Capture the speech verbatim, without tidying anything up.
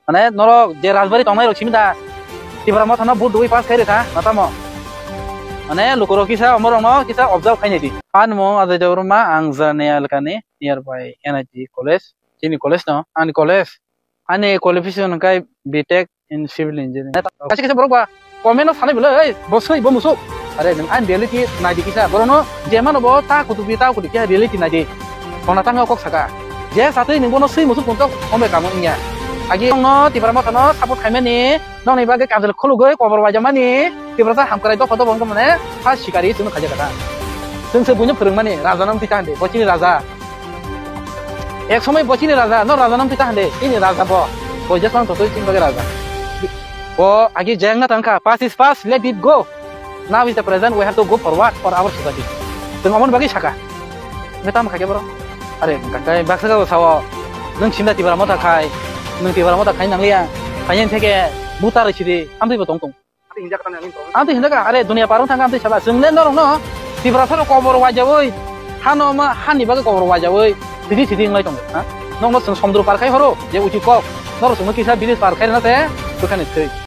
Mane norok je Rajbari tongnai rok simi da, Tipra Motha no vote dui pass khai rwkha, matamo. Mane lukurok kisa omorok no kisa observe khai nai di. Ani mung Ajay Debbarma, ang Jarani elakani nearby N I T college, chini college no, ani college, ani qualification hwnkhe B Tech in Civil Engineering. Kaisa kaisa borok ba comment no sanai bwle, "Ei, bo swi, bo musuk." Are nwng ani reality nai di kisa, borok no je mano bo ta kutubi, ta kutubi kisa reality nai di. Khona tangwi kok saka. Je satwi nwng bono swi musuk tongtok, hombe kamo wngya. Agi no Tipra Motha no support khaimani, nokni bagwi kanjal khulugwi kobor waijamani, Tiprasa hamkrai dopha dopha wngkha mane, ha sikari chwngno khaijak kha. Chwng se buino phwrwngmani, raja no twi ta hwndi, bo chini raja. Ek somoi bo chini raja, no raja no twi ta hwndi, chini raja bo. Bo jeswng thotwi chini bagwi raja. Bo agi jeng na tangkha, past is past, let it go. Now is the present, we have to go forward for our society. Chwng omon bagwi saka. Nge tamo khaikhe borok? Are, kakai baksa ka sao. Nwng sinda Tipra Motha khai. Nwng Tipra Motha khai nang liya. Khaini theke buta rw sidi. Amtwi bo tong tong. Amtwi hinjak ka, are, dunia parong thangkha amtwi sala. Chwng le norok no Tiprasa rok kobor wajawi. Hano ma, hani bagwi kobor wajawi. Sidi sidi wnglai tongo. Ha? Nokno chwng somudro par khai horo. Je uchi kok. Norok chwngno kisa bridge par khai rwna se. Bwkhani thwi.